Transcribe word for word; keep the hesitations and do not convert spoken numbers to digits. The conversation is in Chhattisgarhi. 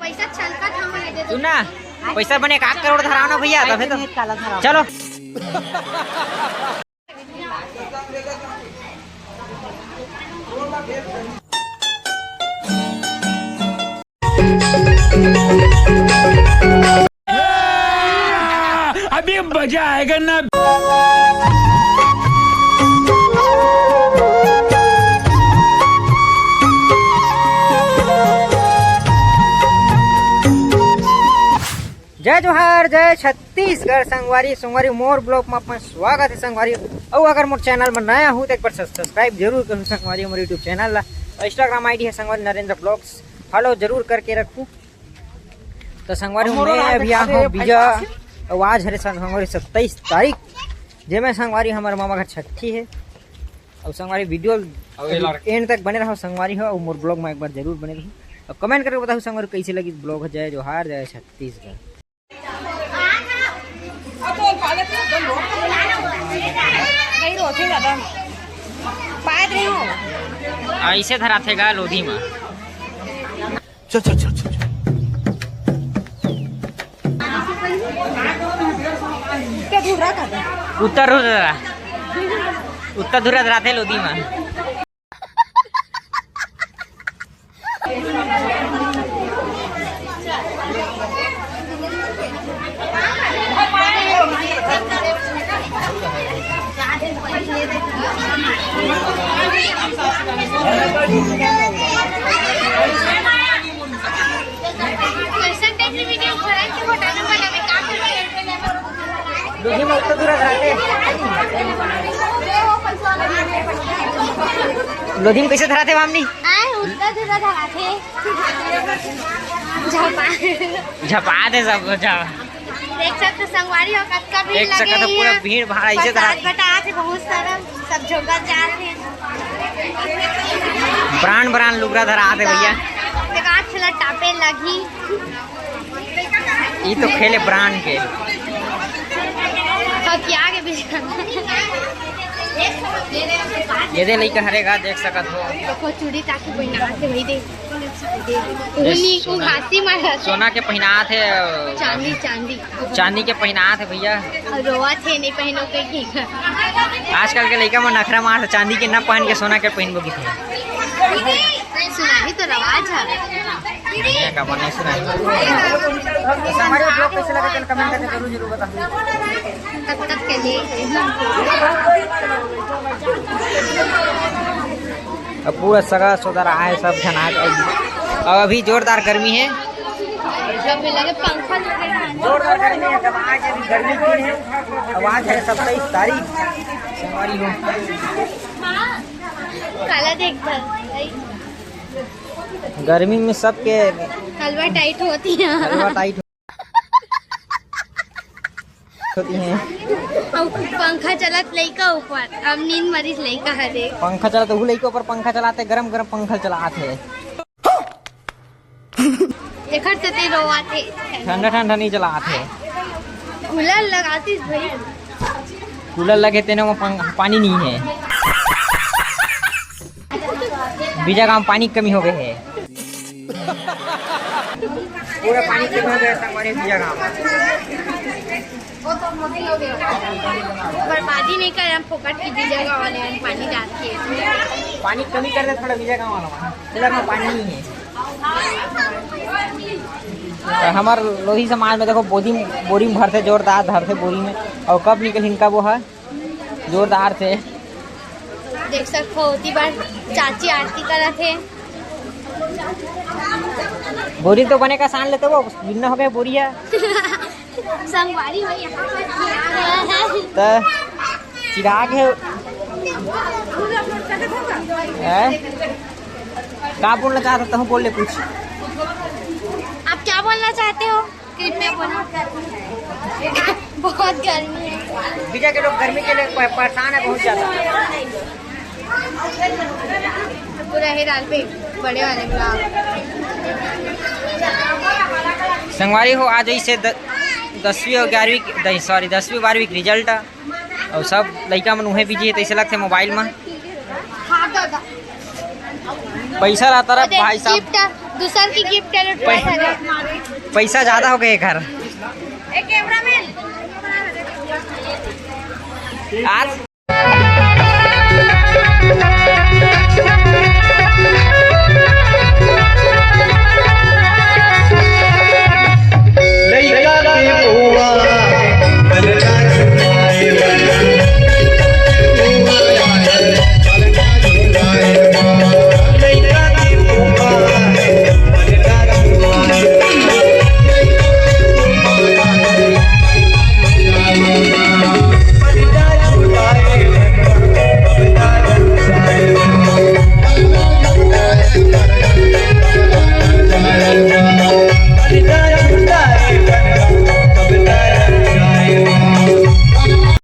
सुन ना, पैसा बने एक आध करोड़ धराव ना भैया, तभे तो। चलो। अभी मजा आएगा ना। जय जोहार, जय छत्तीसगढ़ संगवारी। संगवारी, मोर vlog में अपन स्वागत है संगवारी। अउ अगर मोर channel में नया हूँ तो एक बार subscribe जरूर करूँ संगवारी, मोर YouTube channel ला। Instagram ID है संगवारी नरेंद्र vlogs, follow जरूर करके रखूँ। तो संगवारी, मैं अभी आ हूँ बीजा, अउ आज हरे संगवारी सत्ताईस तारीख, जेमे संगवारी हमर मामा घर छट्ठी है। अउ संगवारी, video end तक बने रहो संगवारी हो, अउ मोर vlog में एक बार जरूर बने रहो, अउ comment करके बताओ संगवारी कैसे लगी vlog। जय जोहार, जय छत्तीसगढ़। ऐसे धराथे गा लोधी में। चल, चल, चल, चल, चल। उत्तर धुरा, उत्तर धुरा धराथे लोधी में। लोधी में उत्तर धुरा धराथे। लोधी में कैसे धराथे मामनी? आए, उत्तर धुरा धराथे। झपा। झपा दे सब झपा। देख सकते संगवारी हो, कतका भीड़ देख लगे सकत हो, पूरा भीड़ भाड़ ऐसे प्रसाद धराथे। बटाथे बहुत सारा, सब झोंकत जात हे। Brand brand लुगरा धराथे भैया। तो आज खेला टापे लगी। ई तो खेले brand के। अब क्या के बीच ये दे लइका हरे गा, देख सकत हो। देखो चूड़ी ताकि कोई ना आके वही दे। उहनी, उ घासी मार रहा था। सोना के पहिनात हे। चांदी, चांदी। चांदी के पहिनात हे भैया। अउ रोवत हे, नहीं पहनो के ठीक। आजकल के लइका मन नखरा मारथे, चांदी के ना पहन के सोना के पहिनबो किथे। सुनाही तो रवाज है। भैया का मन नहीं सुनाही। हमारे vlog कैसे लगा, चल comment करके जरूर, जरूर बताओ। तब तक के लिए। अब पूरा सगा सोदर आए, सब झन आए। अब अभी जोरदार गर्मी है। सब में लगे पंखा लगे ना। जोरदार गर्मी है, जब आज अभी गर्मी की है। अब आज है सत्ताईस तारीख, संगवारी हो। काला देख गर्मी में सबके हलवा tight होती है। हलवा tight होती है। अउ पंखा चलत लइका ऊपर, अब नींद मरिस लइका हरे। पंखा चलत, वो लइका ऊपर पंखा चलाते, गरम गरम पंखा चलात हे। एकर चलते रोवाथे। ठंडा ठंडा नहीं चलात हे। कूलर लगातीस भाई। कूलर लगे तेने में पंख-, पानी नहीं है। बीजा गांव पानी कमी हो गए है। पूरा पानी कमी हो गया संगवारी बीजा गांव। बर्बादी नहीं करे हम, फोकट की बीजा गांव वाले हैं, पानी डाल के। पानी कमी कर दे थोड़ा बीजा गांव वाला, कूलर में पानी नहीं है। तो हमार लोधी समाज में देखो, बोरी, बोरी में भरथे, जोरदार धरथे बोरी में, अउ कब निकलही इनका वो है। जोरदार से। देख सकथो, ओती बार चाची आरती करत हे। बोरी तो बने का सान लेते वो, बिन्ना हो गए बोरिया। संगवारी हो, यहाँ पर चिराग है। तो चिराग है। हैं? का बोलना चाहता हूँ, बोल ले कुछ। आप क्या बोलना चाहते हो? कृपया बोलो। बहुत गर्मी है। बीजा के लोग गर्मी के लिए प-, परेशान है बहुत ज्यादा। पूरा ही डाल पे बड़े वाले ब्लॉग। संगवारी हो, आज ऐसे द-, दसवीं और ग्यारहवीं की, नहीं, सॉरी, दसवीं बारहवीं की रिजल्ट है। अउ सब लइका मन उहें बिजी हे, तइसे लगथे मोबाइल म। पैसा रहता रे भाई साहब। दूसर की गिफ्ट ले लो, ट्राई कर। पैसा ज्यादा हो गए घर। एक कैमरामैन। आज